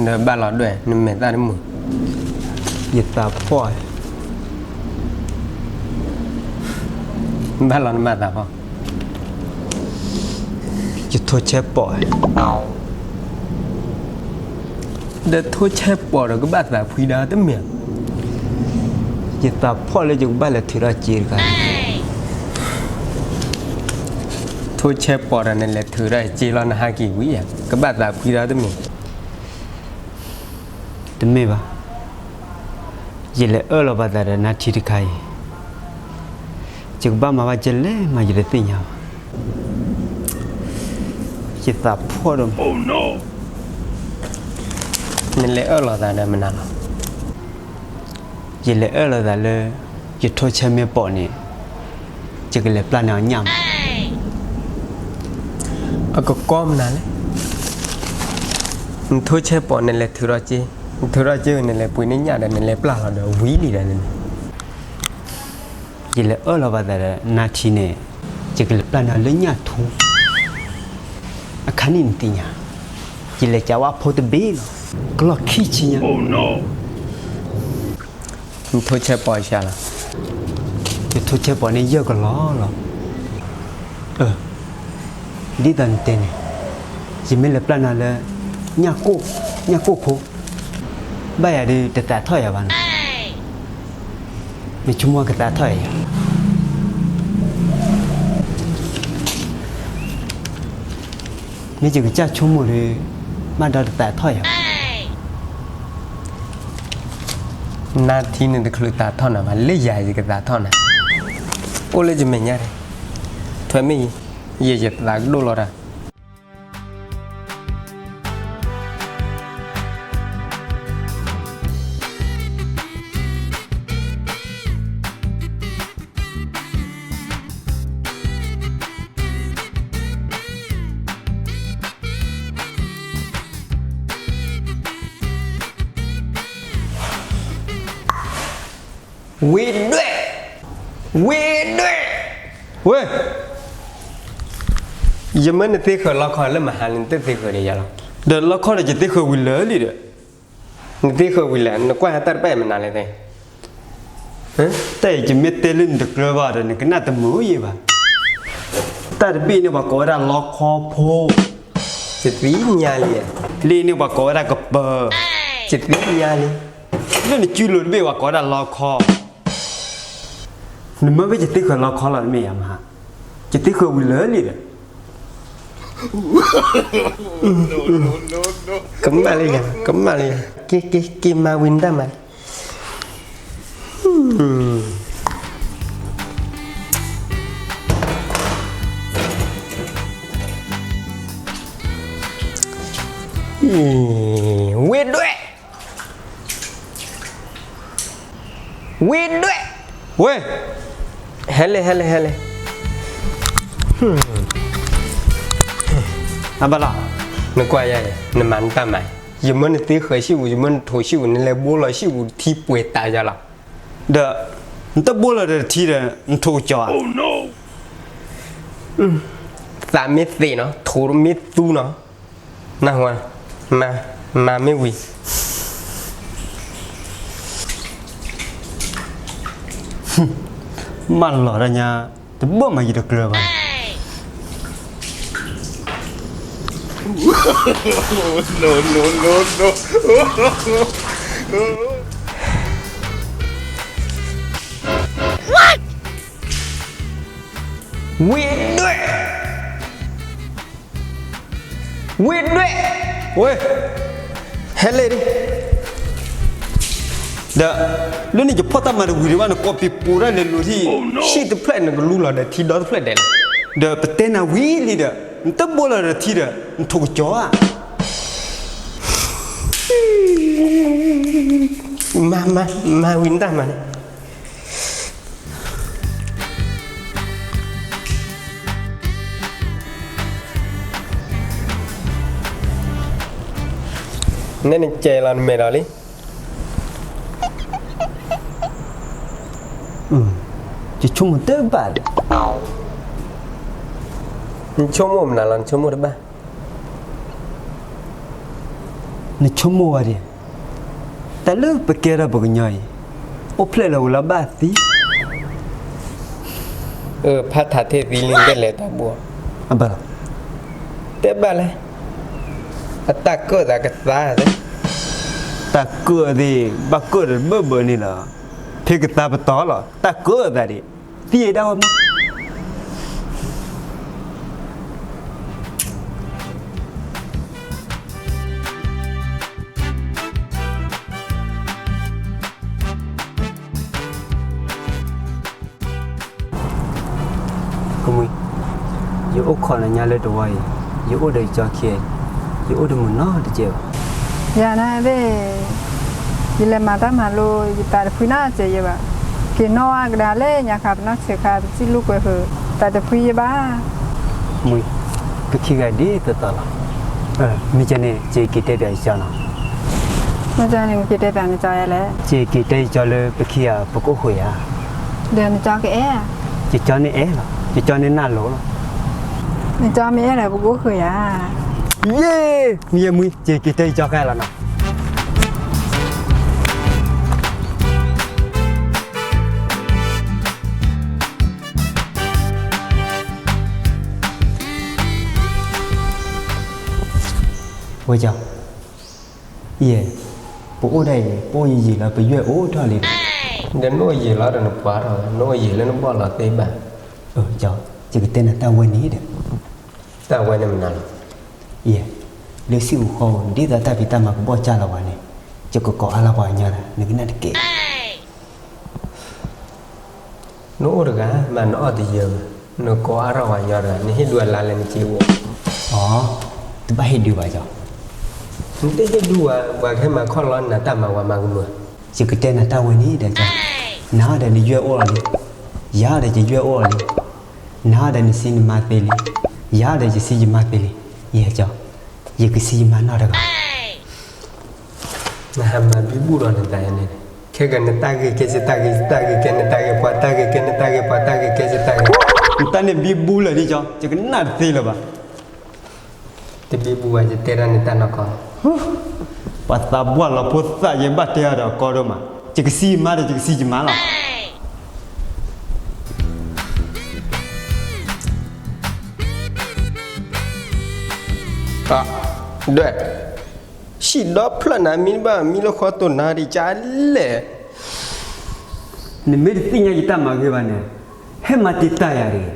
ဒီးဘၣ်လီၤဒွဲၣ် နမဲာ်သၣ်တမုာ်, ယသးဖှီၣ်, ဘၣ်လီၤနဘၣ်သးဖှီၣ်, ယထိဆဲးပိာ်, ဒီးထိဆဲးပိာ်ဒီးကဘၣ်သးဖှံဒီးတမ့ၢ်, ယသးဖှီၣ်လၢယကဘၣ်လဲၤထုးထီၣ်စ့တခါ, ထိဆဲးပိာ်ဒီးနလဲၤထုးထီၣ်စ့လီၤ နဟးက့ၤဝံၤဧါ, ကဘၣ်သးဖှံဒီးတမ့ၢ် တမ့ၢ်ဘၣ်, ယလဲၤအၢၣ်လီၤပာ်သးဒီးနါထံတခါအံၤ, ယကဘၣ်မၤဘၣ်ကလဲၣ်မးယတသ့ၣ်ညါဘၣ်, ယသးဖှီၣ်ဒီး, နလဲၤအၢၣ်လီၤသးဒီးမနုၤလီၤ, ယလဲၤအၢၣ်လီၤသးလၢ ယထိဆဲးမ့ၢ်ပိာ်န့ၣ်, ယကလဲၤပျၢ်န့ၢ်အီၤညၣ်မး အကကီမနုၤလဲၣ်, နထိဆဲးပိာ်နလဲၤထုးထီၣ်စ့, နထုးထီၣ်စ့ဝံၤနလဲၤပှ့ၤန့ၢ်ညၣ်ဒီးနလဲၤပျၢ်လီၤဒီးဝံၤလံဒီးန့ၣ်, ယလဲၤအၢၣ်လီၤပာ်သးဒီးနါထံန့ၣ်, ယကလဲၤပျၢ်န့ၢ်အီၤလၢညၣ်ထူ အခါန့ၣ်နသ့ၣ်ညါ, ယလဲၤကးဝဲဖိတဘ့ၣ်လီၤ, ကလီၢ်ခံဆံညါ နထိဆဲးပိာ်အီၤဆှၢလီၤ, ယထိဆဲးပိာ်န့ၢ်ယဲၢ်ကလီၢ်လီၤ, ဒ်သိးနတဲန့ၣ်, ယမ့ၢ်လဲၤပျၢ်နၤလၢ ညၣ်ကိၢ်, ညၣ်ကိၢ်ဖိ, ဘၣ်ယၤဒုးတသးထီၣ်ယၤဘၣ်နီၤ, မ့ၢ်ဆိကမိၣ်ကသးထီၣ်ယၤယၤ မ့ၢ်ယကစၢ်ဆိကမိၣ်ဒီး, ဘၣ်ဒီးတသးထီၣ်ယၤ, နါထံန့ၣ်တချုးသးထီၣ်နၤဘၣ် လၢယၤယကသးထီၣ်နၤ, အိၣ်လၢယမဲာ်ညါ, ထွဲမ့ၢ်ယၤ, ယဲယသးကဒိၣ်လီၤတၢ် ဝ့ၢ်ဒွဲၣ်, ဝ့ၢ်ဒွဲၣ်, ဝ့ၢ်, ယမၢနသ့ဃၢၤလီခီလၢမဟါန့ၣ် နတသ့ဃၢၤဒီးယၤလီၤ, ဒီးလီခီဒီးယသ့ဃၢၤဝံၤလၢာ်လံဒီး, နသ့ဃၢၤဝံၤလၢာ် နကွၢ်ဟဲတၢ်တဘၣ်အံၤမနုၤလဲၣ်သ့ၣ် တၢ်အံၤယမ့ၢ်တဲလၢနတကြၢးဘၣ်ဒီး နကနၣ်တမုာ်ယဲၢ်ဘၣ်, တၢ်တဘ့ၣ်န့ၣ်ပှၤကိးဝဲဒၣ်လီခီဖိ, ယသ့ၣ်ညါလံ, လ့ၣ်န့ၣ်ပှၤကိးဝဲဒၣ်ကပၢၤ, ယသ့ၣ်ညါလံ, လၢနစုလိၤတဘ့ၣ်ပှၤကိးဝဲဒၣ်လီခီ နမၢဖဲယသ့ဃၢၤလီခီလီၤ တမ့ၢ်ယၤမဟါ, ယသ့ဃၢၤဝံၤလၢာ်လံဒီး, ကမၣ်လၢယၤ ကမၣ်လၢယၤ, က့ၤ က့ၤ က့ၤမၤဝံၤနတၢ်မၤ, ဝ့ၢ်ဒွဲၣ် ဝ့ၢ်ဒွဲၣ်, ဝ့ၢ်, ဟဲလ့ၣ် ဟဲလ့ၣ် ဟဲလ့ၣ်, အဘၣ်လီၤ, နကွၢ်ယၤအံၤ နမၤနတၢ်မၤ, ယမၢနသ့ဃၢၤဆံၣ်ပူၤ ယမၢနထိးဆံၣ်ပူၤ နလဲၤဘိလီၤဆံၣ်ပူၤထံပှဲၤတးယၤလီၤ, ဒီး နတဘိလီၤဒီးတထံဒီး နထိးကစီၤဧါ, သးမ့ၢ်သ့းနီၤ ထိးမ့ၢ်သူနီၤ, နၢ်ဟူဧါ, မၤ မၤမ့ၢ်ဝံၤ မၢလီၤတၢ်ညါ, တဘၣ်မၤယတကြၢးဘၣ်. What? ဝ့ၢ်ဒွဲၣ်, ဝ့ၢ်ဒွဲၣ်, ဝ့ၢ်, ဟဲလ့ၣ်ဒၣ်, ဒီး လၢန့ၣ်ယဖီၣ်တၢ်မၤတဝံၤဒံးဘၣ် နကိးပံၤပူၤတၢ်လဲၤလိၤထံၣ်, ဆံၣ်တဖျၢၣ်နကလူလီၤဒီးထံဒီတဖျၢၣ်ဒဲးလီၤ, ဒီးပတဲနၤဝံၤလံဒီး နတဘိလီၤဒီးထံဒီး နထိးကစီၤဧါ. မၤ မၤ မၤဝံၤနတၢ်မၤန့ၣ် နဲနကဲလီၤနမဲာ်ဒီးလံ. ယဆိကမိၣ်တဘၣ်ဒီး, နဆိကမိၣ်မနုၤလီၤ နဆိကမိၣ်တဘၣ်. နဆိကမိၣ်ဝဲဒၣ်, တၢ်လၢပကဲထီၣ်ပှၤကညီအံၤ, အိၣ်ဖျဲၣ်လီၤဝံၤလီၤဘၣ်သံ. အၢ ဖးထးထဲသံလံ တဲလဲၤတၢ်ဘိ, အဘၣ်လီၤ, တဲဘၣ်လဲၣ်, အတၢ်ကၢၣ်သးကသါသ့, တၢ်ကၢၣ်သ့ၣ် ဘၣ်ကၢၣ်ဒီးဘၢၣ်ဘၢၣ်န့ၣ်လီၤ, ဖဲကသါပတီၢ်လီၤ တၢ်ကၢၣ်သးဒံး, သံဒၣ်ဝဲမး. ကမှံ, ယအိၣ်ခိးနၤညါလၢတဝီအံၤ, ယအိၣ်ဒီးယကၠီခံ, ယအိၣ်တမုာ်နီတစဲးဘၣ်. ယၤနၤသ့ၣ်, ယလဲၤမၤတၢ်မၤလိ, ယသးတဖှံနီတစဲးယဲဘၣ်. က့ၤနီၣ်အါကဒါလၢညါခါ ပနီၢ်ဆံးခါ ပစံၣ်လူၤကွဲးဖုး, သးတဖှံယဲဘၣ်. မှံ, ပခံဂၤဒ်သိးသိးလီၤ. မ့ၢ်ကန့ၣ် က့ၤက့ၤတဲပၠးယကၠီနီၤ. မ့ၢ်ကန့ၣ် နက့ၤတဲပၠးနကၠီယဲလဲၣ်. က့ၤက့ၤတဲယကၠီလၢပခံဂၤပကအိၣ်ဃုာ်ယၤ. ဒီးနကၠီကအဲၣ်ဧါ. ယကၠီန့ၣ်အဲၣ်လီၤ, ယကၠီန့ၣ်နၢ်လိၤလီၤ. နကၠီမ့ၢ်အဲၣ်ဒီးပကအိၣ်ဃုာ်ယၤ. ယ့, မ့ၢ်ယဲမှံ, က့ၤက့ၤတဲယကၠီခဲလီၤနီၤ. ဝဲကၠီ, ယဲ, ပအိၣ်ဒၣ်အံၤ ပအိၣ်ယံာ်ယံာ်လီၤ ပယွဲၢ်အိၣ်ထီၣ်လံဒီး. ဒီးနအိၣ်ယံာ်လီၤဒီးနပှၤထီၣ်ဝဲ နအိၣ်ယံာ်လၢနဘီၣ်လီၤသ့ဘၣ်. အၢ ကၠီ, ယကတဲနၤတၢ်ဝဲန့ၣ်ဒီး. တၢ်ဝဲန့ၣ်မနုၤလီၤ. ယဲ, လၢစံၣ်ပူၤဃီပူၤ ဒ်သိးတၢ်ဖံးတၢ်မၤကဘီၣ်ကၢ်လီၤပှၤန့ၣ်, ယကကိးအါလီၤပှၤကညီဒီး နကနၣ်တက့ၢ်. နအိၣ်တဂၤ မ့ၢ်နအီၣ်တယၢၤဘၣ်, နကိးအါထီၣ်ပှၤကညီတဂၤ နဟ့ၣ်ဒုးအလါလဲၣ်နစ့အိၣ်. အီ, တဘၣ်ဟ့ၣ်ဒုးဘၣ်ကၠီ. နတဟ့ၣ်ဒုးဘၣ်, ပှၤကဟဲမၤခီၣ်လီၤနၤတၢ်မၤ ပှၤမၤကမၢ. ယကတဲနၤတၢ်ဝဲန့ၣ်ဒီးကၠီ, နၤဒီးနယွဲၢ်အိၣ်လီၤလံ, ယၤဒီးယယွဲၢ်အိၣ်လီၤလံ, နၤဒီးနစံနမါသ့လံ, ယၤဒီးယစံယမါသ့လံ, ယဲကၠီ, ယကစံယမါနီတဂၤ. နဟးမၤဘံဘူၣ်ဒီးနသးန့ၣ်, ခဲကနတၢ်ဂ့ၢ်ကဲစ့တၢ်ဂ့ၢ် တၢ်ဂ့ၢ်ကဲနတၢ်ဂ့ၢ် ပှၤတၢ်ဂ့ၢ်ကဲနတၢ်ဂ့ၢ် ပှၤတၢ်ဂ့ၢ်ကဲစ့တၢ်ဂ့ၢ်. နတၢ်န့ၣ်ဘံဘူလၢာ်ဒ်ကၠီ, ယကနၣ်တသ့လၢၤဘၣ်. တဘံဘူဘၣ် ယတဲဒၣ်နတၢ်နီၢ်ကီၢ်. ပှၤသးပှၢ်လီၤဖိသၣ်ယဲဘၣ်တဲအီၤဒီးကီဒိၣ်မး, ယကစံယမါဒီးယကစံယမါလီၤ. ဒွဲၣ်, ဟံၣ်ဒီဖျၢၣ်နၤ မံဘၣ်မံလၢဃီတိၢ်နၤဒံးကလဲၣ်. နမ့ၢ်တသ့ၣ်ညါယတၢ်မၤဂ့ၤဘၣ်န့ၣ်, ဟဲမၤတံာ်တာ်ယၤတဂ့ၤ.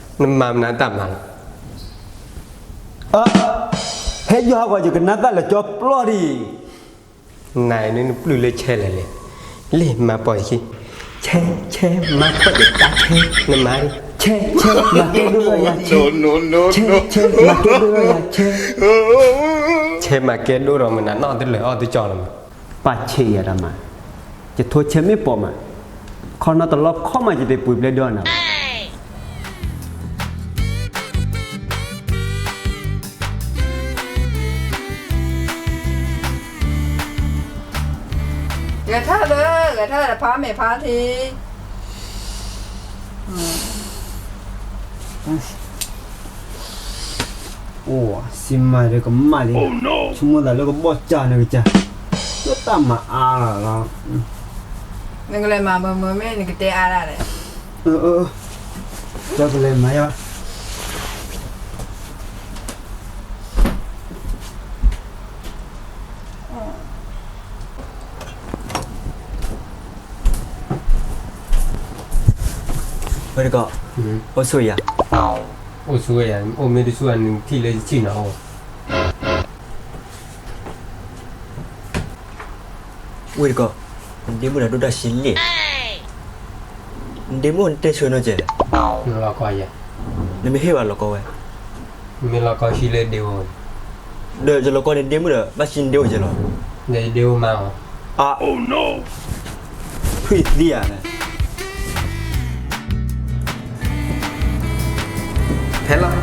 နမၤမနုၤတၢ်မၤလီၤ. အၢ, ဟဲယွၤဟးဂီၤယကနါသၣ်လၢကၠီပျီဒံး. နၤအံၤန့ၣ်နပျုၢ်လၢဆဲလဲၣ်လဲၣ်, လ့ၢ်မၤပိာ်ယခံ, ဆဲ, ဆဲ, မၤပိာ်ယတၢ်ဆဲ, နမၤဒံး, ဆဲ, ဆဲ, မၤကဲဒိၣ်ထီၣ်ယၤဆဲ, ဆဲ, ဆဲ, မၤကဲဒိၣ်ထီၣ်ယၤဆဲ, ဆဲမၤကဲဒိၣ်ထီၣ်မနုၤ နီၢ်တလၢာ်အီၣ်တကၠီလီၤမး. ပာ်ဆံးယၤတၢ်မၤ, ယထိဆဲမ့ၢ်ပိာ်မး, ခီနီတလီခီမး ယတပှ့ၤပျဲဒိၣ်နၤ. ဂဲၤထၢၣ်လၢ, ဂဲၤထၢၣ်လၢဖးမ့ၢ်ဖးထံ. အိၣ်စံမၤဒီးကမၣ်လံ, ဆိကမိၣ်သးလၢကဘီၣ်ကၢ်န့ၣ်ကစၢ်, လၢတၢ်မၤအါလီၤလီၤ. နကလဲၤမၤမုာ်မုာ်မ့ၢ်နကတဲအါဒၣ်လဲၣ်. အၢ, ကလဲၤမၤယါ. ဝဲတကီၢ်, အိၣ်ဆူၣ်ယၤ, အိၣ်ဆူၣ်ယၤ, အိၣ်မ့ၢ်တဆူၣ်ယၤ နထံၣ်လၢယထံၣ်နၤအိၣ်. ဝဲတကီၢ်, နဒ့မုၣ်တၢ်ဒိၣ်တၢ်ဆံးလံ, နဒ့မုၣ်နတဲဆၢနီၢ်ကဲလဲၣ်. နလီၤကီယဲ, နမ့ၢ်ဟ့ၣ်ဘၣ်လီၤကီဝဲ, မ့ၢ်လီၤကီဆံလၢဒ့အိၣ်, ဒီးယလီၤကီနဒ့မုၣ်ဒီး ဘၣ်ဆံနဒ့အိၣ်ကဲလီၤ. ဒီးယဒ့အိၣ်မးအီၤ. အ, ထွံၣ်သံဧါန့ၣ်. ဖဲလီၤ,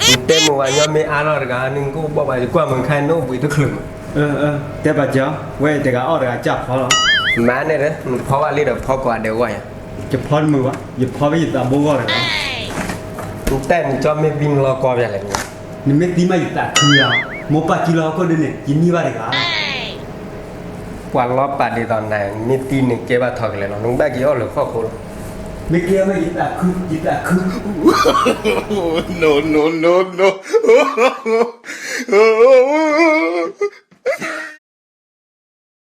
နတဲမုာ်ဝဲညီမ့ၢ်အါထီၣ်တဂၤ နကအိၣ်ဘၣ်ဘၣ် ယကွၢ်မုာ်ခါန့ၣ် နအိၣ်ဘှံးတချုးမး. တဲဘၣ်ကၠီ, ဝဲတဂၤအီၣ်တဂၤကၢ်ဖီလီၤ. မၤန့ၣ်ဒီး နဖီဘၣ်လံဒီးဖီကိးဂၤဒဲးဂီၢ်ယၤ. ယဖီတမုာ်ဘၣ်, ယဖီဖဲယသးဘိဂီၢ်တဂၤ. နတဲနကၠီမ့ၢ်သံနလီၤကီပၠးလဲၣ်. နမ့ၢ်သံမးယသးခုလီၤ. မိၢ်ပၢ်ကံလီၤဟီၣ်ခိၣ်ဒ်န့ၣ် ယနံၢ်ဘၣ်တဂၤ. ပှၤလီၤပာ်ဒ်သိးနၤ မ့ၢ်သံန့ၣ်ကဲဘၣ်ထီၣ်ကလဲာ်လီၤ နကဘၣ်က့ၤအီၣ်လၢၤဟီၣ်ခိၣ်လီၤ. မ့ၢ်ကဲမ့ၢ်ယတၢ်ခု ယတၢ်ခု. No, no, no, no.